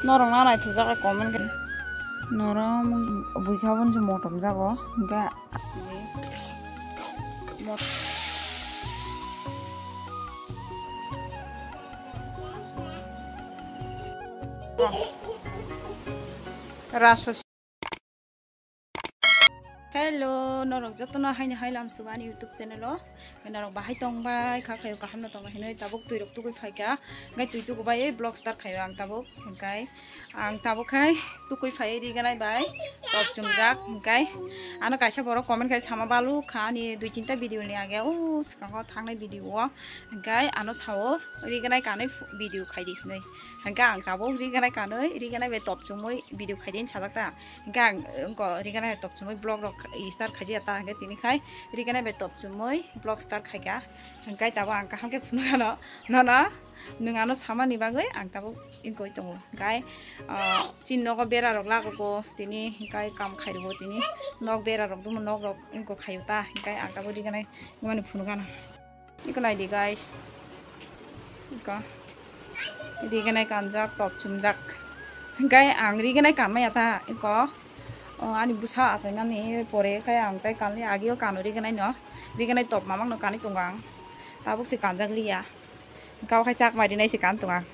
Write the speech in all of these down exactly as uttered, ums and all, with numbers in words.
Norok na naithokjak comment khe. Norok bui kha boni se motom jago. Hingkhe Raso. Hello, norok jotono haino hai lamsuk ani YouTube channel o. Norok bahai tongbai kha khayo, kaham no tongbai hinwi tabuk twi rok tugui phaikha. Hingkai twi tugu bai vlog start khayo ang tabuk. Hingkai ang tabuk khai tugui phai ri ganai bai top chumjak. Hingkai ano kaisa borok comment khai sama balu kha ani dui tinta video ni age o swkango thangnai video o. Hingkai ano sao ri ganai kanwi video khaidi hinwi. Hingke ang tabuk ri ganai kanwi, ri ganai bai top chumui video khaidi hinwi sajak ta. Hingke ang wngko ri ganai bai top chumui vlog rok start khaidi ya ta. Hingke tini khai ri ganai bai top chumui vlog start khaika. Hingke tabuk ang kaham khe phunukano, nono nwng ano samani bagwi ang tabuk wngkoi tongo. Hingke, ah, chini nogo bera rok lagogo tini, hingke kam khairwo tini, nok bera rok dumo nok rok wngko khaio ta. Hingke ang tabuk ri ganai wngmani phunukano. Iko naidi guys. Iko. Riganai kanjak, top chumjak. Hingkai ang riganai kanmaya ta. Iko. O, ani bwsa achaimani pore khai ang tai kanli agio kano riganai no. Riganai top mamang no kanwi tongo ang. Tabuk se kanjak liya. Kau khai chakma rinai se kan tongo ang.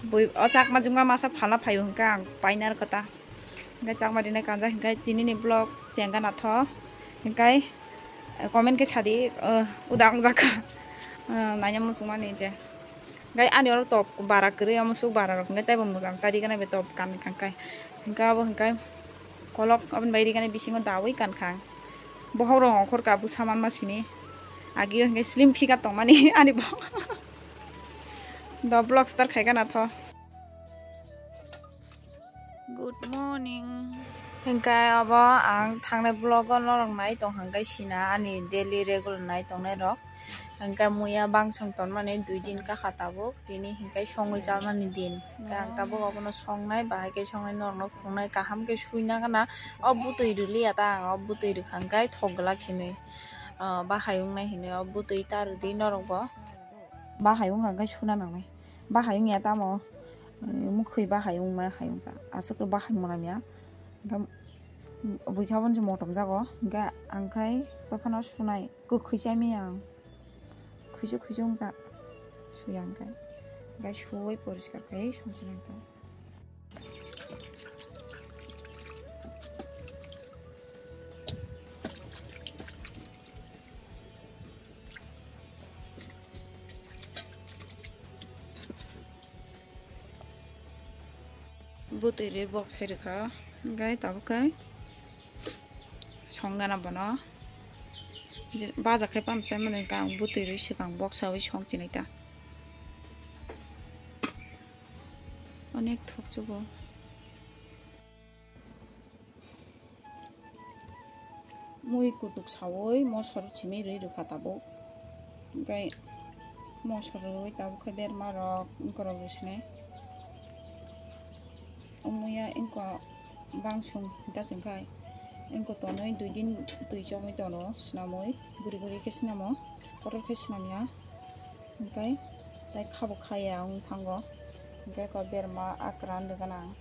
Bui, o chakma jumga masa phalna phaio hingka ang paina rwkha ta. Hingke chakma rinai kanjak hingke tini ni vlog chengka nathok. Hingke, eh, comment khe sadi, eh, uda wng jakha. Eh, naina muchungmani je. Hingke ani oro top bara kwrwi, omo suk bara rok hingke teibo mujang ta riganai bai top kanwi khangkai. Hingke abo hingke kolok aboni bai riganai bisingo dawi kankha. Bohok rok ongkhorka bwsa manma simi. Agio hingke slim figure tongmani ani bo. Do vlog start khaika nathok. Good morning. Hingke abo ang thangnai vlog o norok nai tong hingke sina ani daily regular nai tongnai rok. Hingke muya bangsong tonmani dui din kakha tabuk, tini hingke songwi chanani din. Hingke ang tabuk obono songnai, bahai khe songnai, norokno phunuknai, kaham khe suina gana. O bwtwi rwliya ta ang, o bwtwi rwkha hingke thok glak hinwi, ah, bahai wngnai hinwi o bwtwi ta rwdi norokbo. Bahai wngkha hingke suna nangnai. Bahai wngya tamo, eh, mukhwi bahai wngma hai wngkha. Aswk bahai mwnamya. Hingkhe, mm, bui kha boni se motom jago. Hingkhe ang khai tophano sunai kwkhwi chai maya ang. Khwisu khwisu wngkha. Suya hingkhe. Hingkhe suwi poriskar khai songchina wngkha. Bwtwi rwi box hai rwkha, hingkhe tabuk khe songana bono. Je, baja khai pam chai mani hingkhe ang bwtwi rwi swkang box sawi song chinai ta. Onek thok chugo. Mui kutuk sawi mosor simi rwi rwkha tabuk. Hingkhe mosor rwi tabuk khe berma rok wngkorok rwi sinai. O muya wngkha bangsong hinta se wngkha. Wngkha tonwi dui din twi chomwi tono swnamwi guri guri khe swnamo kotor khe swnamya. Hingkhe tai khabo khaya wng thango. Hingkhe ko berma akran rwgana ang.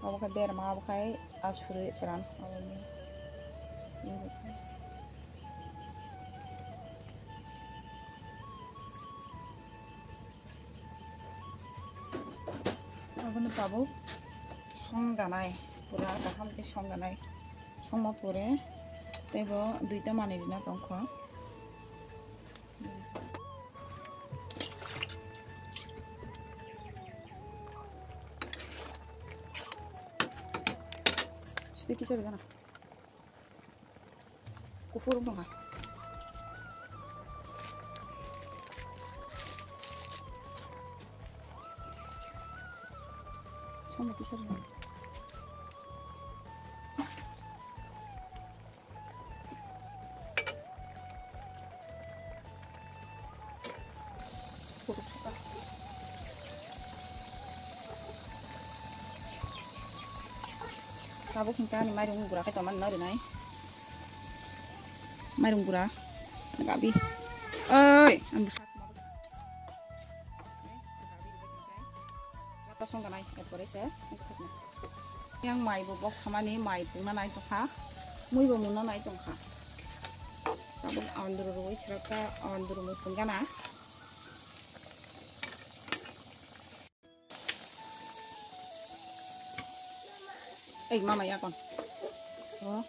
Obo khe berma, obo khai asuri kwran. Abono tabuk song ganai, pura kaham khe song ganai. Songma pore teibo duita manwi rina tongkha. Sidi kisa rwgana. Kuphur wngkha. Songma kisa rwgana. Tabuk hingke ani mairum gura khe tongmani no rinai. Mairum gura gabi. Oi, ang bwsa. Kosong ganai, erpore se, khasna. Yang mai bo bok samani mai pungna nai tongkha, mui bo mungna nai tongkha. Tabuk anduru rwi srapta, anduru mui punggana. Ei, mama, ya kon. Oh.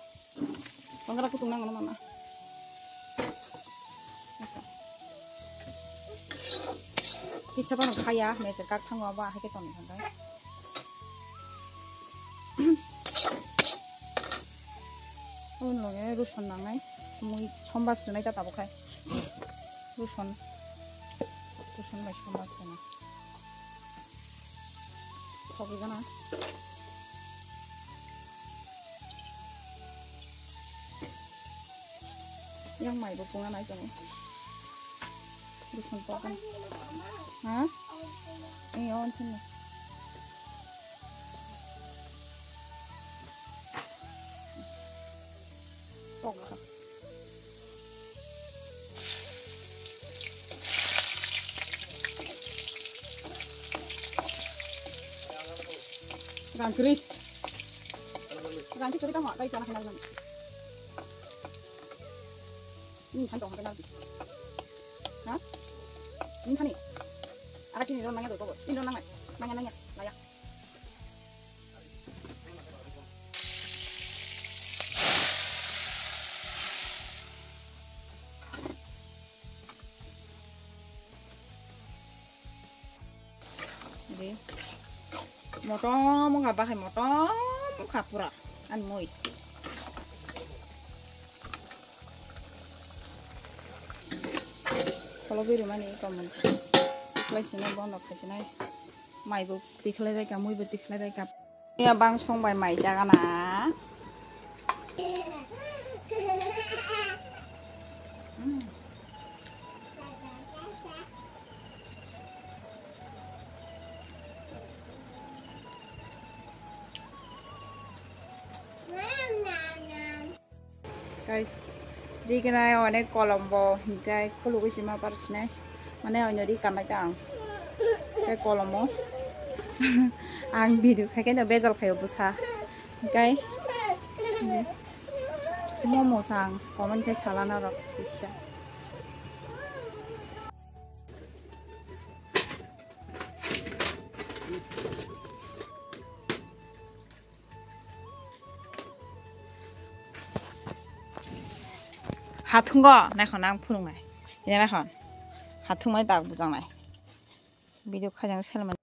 Bangkara kutung nang, mama. Kisa bang khaya, meser kak thango ba, hai ke tong thangkai. Aboni loge ruson nangnai, mui sombar sunai ta tabuk khai. Ruson, ruson bai sombar sunai. Thok gana. Yang mai bo punga nai tongo. Ruson pok gana. Ha? Ee, on sini. Pok gana. Rang kri. Rang kri kri tamo, tai chana khanai rang. Ni khan tong khanai. Ha? Ni khani. Aga chini ron nangya doi kobo. Chini ron nangnai. Nangya, nangya. Naya. Di. Motom wngkha, bakhai motom wngkha pura. Ani mui. Kholobwi rwmani common. Khlai sinai bono khai sinai. Mai bo tikhlai bai ka, mui bo tikhlai bai ka. Ya bang song bai mai jaga na. Hmm. Guys, ri gwnai onek kolom bo hinkai khulugwi sima par sinai. Mane oino ri kanai ta ang. Tei kolomo. Ang video khai khe no bejal khaio bwsa. Hinkai momo sa ang comment khe salana rok kisa. Hathungo naikho nang phunuknai. Ina naikho. Hathungmani tak bujaknai. Video khaijang selmani.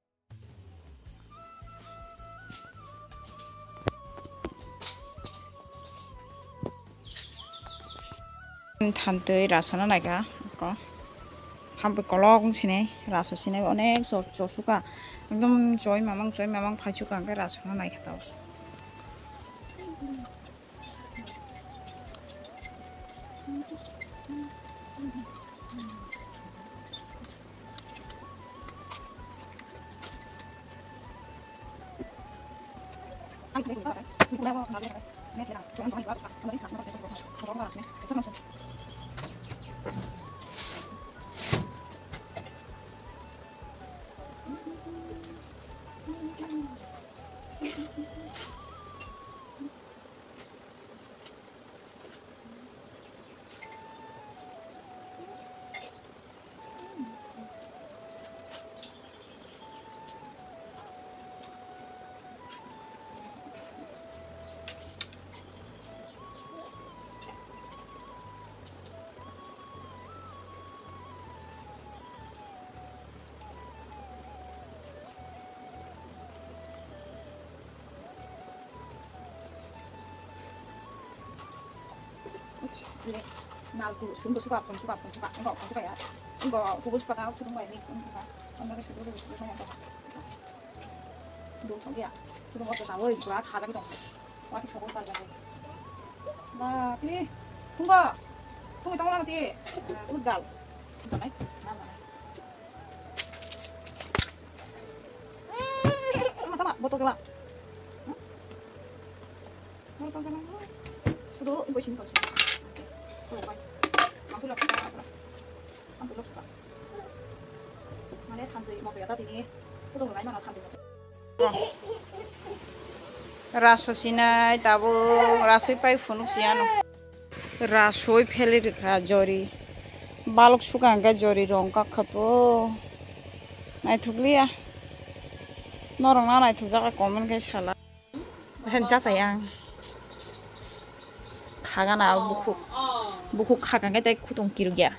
Thantwi rasona naikha ko. Hampui kolok wng sinai, raso sinai onek cho-, chosuka. Ekdom choi mamang, choi mamang phaichuka, hwnkhe rasona naikha tao. Nal ku sum suka pun suka pun suka enggak pun suka ya enggak kubul suka tahu kurung baik mix enggak enggak sudah sudah sudah banyak banget dulu ya sudah mau tahu itu berat ada gitu waktu suka tahu baik ini tunggu tunggu tahu nanti udah mana mana Tama, tama, botol jala. Botol jala. Sudo, ibo sini tolsi. Kalau pai. Mampu lok suka. Mampu lok suka. Mane thandui moto ya tadi ni. Kudu mulai mana thandui moto. Raso sinai tabuk rasoi pai phunuk si ano. Rasoi pheli rikha jori. Balok suka hwnkhe jori rong kakha to. Naithokliya. Norok na naithok jaka comment khe sala. Hen cha chaya. Khagana bukhuk. Bukhuk khagana khe tai khutung kirukya.